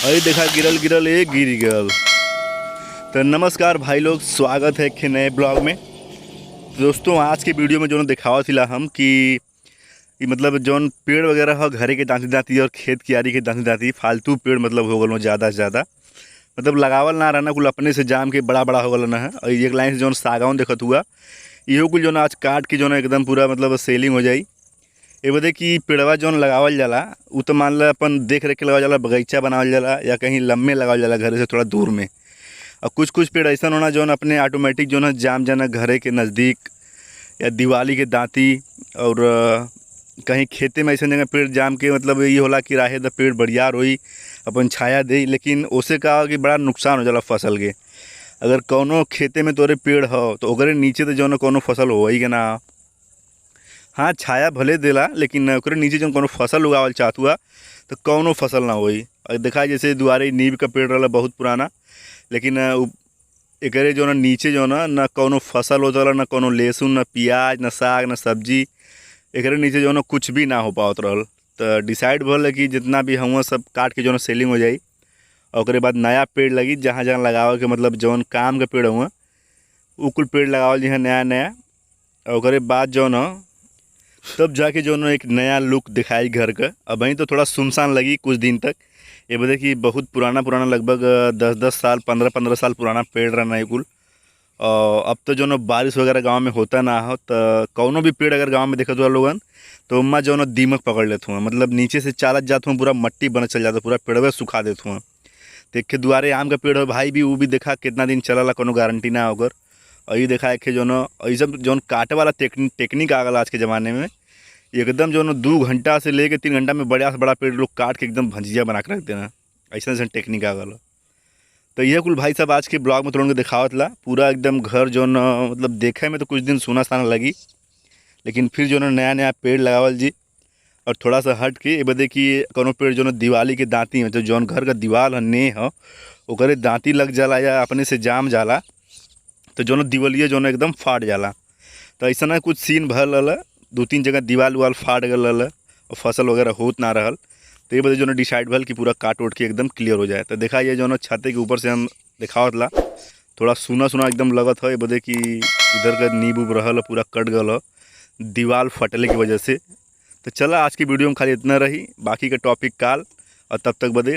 अरे देखा गिरल गिरल एक गिर गल। तो नमस्कार भाई लोग, स्वागत है एक नए ब्लॉग में। दोस्तों आज के वीडियो में जो दिखावा थिला हम कि मतलब जौन पेड़ वगैरह हो घरे के दांती दांती और खेत कियारी के दांती दांती फालतू पेड़ मतलब हो गल ज़्यादा से ज़्यादा मतलब लगावल ना रहना, कुल अपने से जाम के बड़ा बड़ा हो गल ना है। और एक लाइन से जौन सागौन देखत हुआ इहो कुल जौन आज काट के जौन एकदम पूरा मतलब सेलिंग हो जाई। ए बदे कि पेड़वा जौन लगावल जाला उ तो मान ला अपन देख रेख के लगावल जाला, बगीचा बनावल जाला या कहीं लम्बे लगावल जाला घरे से थोड़ा दूर में। और कुछ कुछ पेड़ ऐसा होना जौन अपने ऑटोमेटिक जौन जाम जाना घरे के नज़दीक या दिवाली के दांती और कहीं खेते में ऐसा जगह पेड़ जाम के मतलब ये होला कि राहे the पेड़ बढ़िया रोई अपन छाया दे, लेकिन ओसे का कि बड़ा नुकसान हो जाला फसल के। अगर कौनो खेते में तोरे पेड़ हो तो ओकरे नीचे तो जौन कौनो फसल हो ही के ना। हाँ छाया भले देला लेकिन ओकरे नीचे जौन कौनो फसल उगावल चाहत हुआ तो कौनो फसल ना होई। और देखा जैसे दुआरे नीम का पेड़ रहा बहुत पुराना, लेकिन एकरे जो ना नीचे जो ना ना कौनो फसल होत रहल, ना कौनो लहसुन, ना प्याज, ना साग, ना सब्जी, एकरे नीचे जो ना कुछ भी ना हो पावत रहल। तो डिसाइड भल कि जितना भी हुआ सब काट के जो ना सेलिंग हो जाई और ओकरे बाद नया पेड़ लगी जहाँ जहाँ लगावे के मतलब जौन काम के पेड़ हुआ उ कुल पेड़ लगावल जी नया नया। और ओकरे बाद जो ना तब जाके जो ना एक नया लुक दिखाई घर का। अब वहीं तो थोड़ा सुनसान लगी कुछ दिन तक, ये बता कि बहुत पुराना पुराना लगभग 10-10 साल 15-15 साल पुराना पेड़ रहना है कुल। और अब तो जो ना बारिश वगैरह गांव में होता ना हो तो कौनो भी पेड़ अगर गांव में देखत हुआ लोगन तो उम्मा जो ना दीमक पकड़ लेते हुआ, मतलब नीचे से चालत जात हुआ पूरा मट्टी बन चल जाता, पूरा पेड़वे सुखा देते हुआ। तो एक दुआरे आम का पेड़ हो भाई भी वो भी देखा कितना दिन चलला कोनो गारंटी ना होकर। और ये देखा एक जो ना और ये सब जो काटे वाला टेक्निक आ गया आज के ज़माने में, एकदम जो ना 2 घंटा से लेके 3 घंटा में बड़ा से बड़ा पेड़ लोग काट के एकदम भंजिया बना के रख देना, ऐसा ऐसा टेक्निक आ गया। तो यह कुल भाई साहब आज के ब्लॉग में तुरंत दिखावत ला पूरा एकदम घर जो न मतलब देखे में तो कुछ दिन सुना साना लगी, लेकिन फिर जो न नया नया पेड़ लगावल जी। और थोड़ा सा हट के ये बदे कि कोनो पेड़ जो न दिवाली के दांती मतलब जौन घर का दीवार है ने हो ओकरे दांती लग जाला या अपने से जाम जाला तो जो न दिवलिया जो न एकदम फाट जाला। तो ऐसा ना कुछ सीन भल रहा, 2-3 जगह दीवार उवाल फाट गल रहा और फसल वगैरह होत ना रहल। तो ये बदे जो न डिसाइड भल कि पूरा काट उट के एकदम क्लियर हो जाए। तो देखा ये जो न छाते के ऊपर से हम दिखावत ला थोड़ा सुना सुना एकदम लगत है, ये बदे कि इधर का नींब उब रहल पूरा कट गल है दीवार फटले की वजह से। तो चला आज की वीडियो में खाली इतना रही, बाकी का टॉपिक काल, और तब तक बदे।